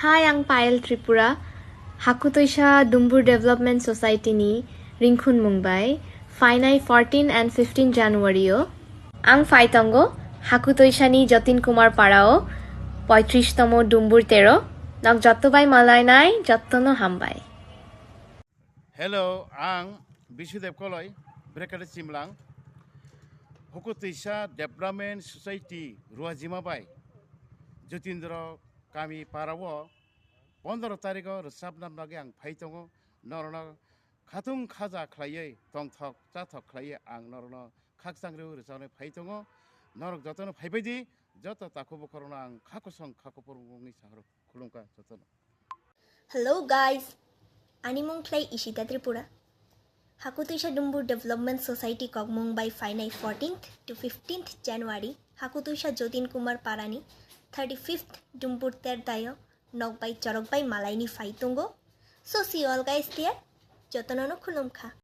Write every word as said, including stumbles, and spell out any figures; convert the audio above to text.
Hi, ang Payal Tripura, Hakutuisa Dumbur Development Society ni ringkhun mung bai phainai fourteen and fifteen January o. Ang phai tongo Hakutuisa ni Jatin Kumar Para o poitris tomo Dumbur tero. Nok jotto bai malainai, jotto no hambai. Hello, ang Bisudev Koloi, Brekare Chimlang, Hakutuisa Development Society Ruajima bai Jotindro kami para o pondro tarikh o rwchapna bagwi ang phai tongo. Norokno khatung khaja khlaiwi tongthok chathok khlaiwi ang norokno khakchang rw rwchapnai phai tongo. Norok jotono phaibai di, joto takhuk bukhurokno ang kha kosong kha kuphur wngwi saharok khulumkha jotono. Hello guys, ani mung khlai Ishita Tripura. Hakutuisa Dumbur Development Society kokmung bai phainai fourteenth to fifteenth January Hakutuisa Jatin Kumar Parani thirty-fifth Dumbur Terdayo nok bai chorok bai malaini phai tongo. So see you all guys there. Jotono no khulumkha.